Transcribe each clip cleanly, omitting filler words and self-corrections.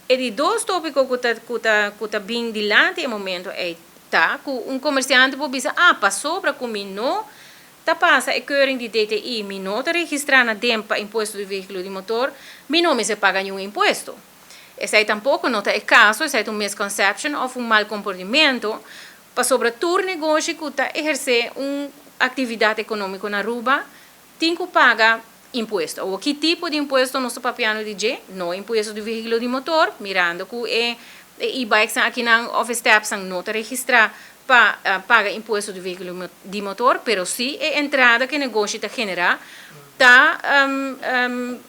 E di dos topico cu ta bin dilanti e momento ey ta cu un comerciante por bisa: "Ah, pasobra cu mi no ta pasa e keuring di DTI, mi no ta registra na DIM pa impuesto di vehiculo di motor, mi no mester paga ningun impuesto." Esey tampoco no ta e caso, esey ta un misconception of un mal comportamento, pasobra tur negoshi cu ta eherce un actividad economico na Aruba tin cu paga impuesto. O ki tipo di impuesto nos ta papiando di dje? No impuesto di vehiculo di motor, mirando cu e e-bikes aki nan of steps no ta registra pa paga impuesto di vehiculo di motor, pero si e entrada cu e negoshi ta genera ta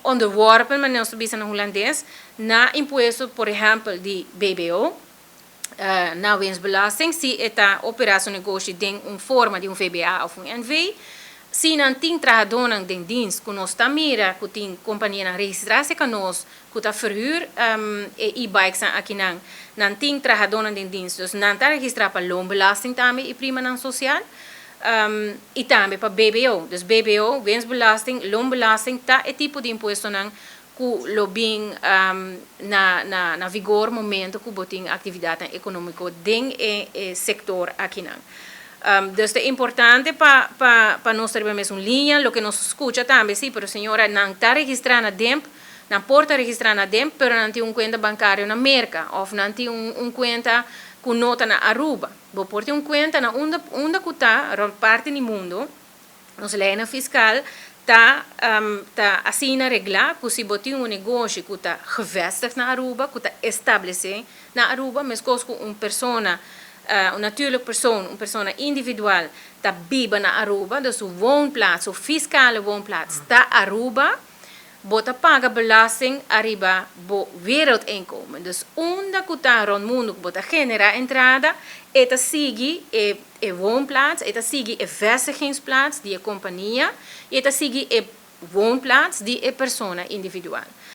onderworpen, manera nos ta bisa na Hulandes, na impuesto, por ehempel, di BBO, na winstbelasting, si ta opera su negoshi den un forma di un VBA of un NV, si nan tin trahado den dienst, cu nos ta mira, cu tin compania nan registra cu nos, cu ta verhuur e-bikes aki nan, nan tin trahado den dienst, dus nan ta registra pa loonbelasting tambe y prima nan social, y tambe pa BBO. Dus BBO, winstbelasting, loonbelasting, ta e tipo di impuesto nan cu lo bin na vigor momento cu bo tin actividad economico den e sector aki nan. Dus ta importante pa nos tin mes un liña, loke nos ta scucha tambe, si, pero señora, nan ta registra na DIMP, nan por ta registra na DIMP, pero nan tin un cuenta bancario na Merca, of nan tin un cuenta cu no ta na Aruba. Bo por tin un cuenta na unda cu ta, parti di mundo, nos ley fiscal ta asina regla cu si bo tin un negoshi cu ta gevestigd na Aruba, cu ta estableci na Aruba, mescos cu un persona, un natuurlijk persoon, un persona individual, ta biba na Aruba, dus su woonplaats, su fiscale woonplaats, ta Aruba, bo ta paga belasting ariba bo wereldinkomen. Dus unda cu ta rond mundo bo ta genera entrada, e ta sigui e woonplaats, e ta sigui e vestigingsplaats di e compania, e ta sigui e woonplaats di e persona individual.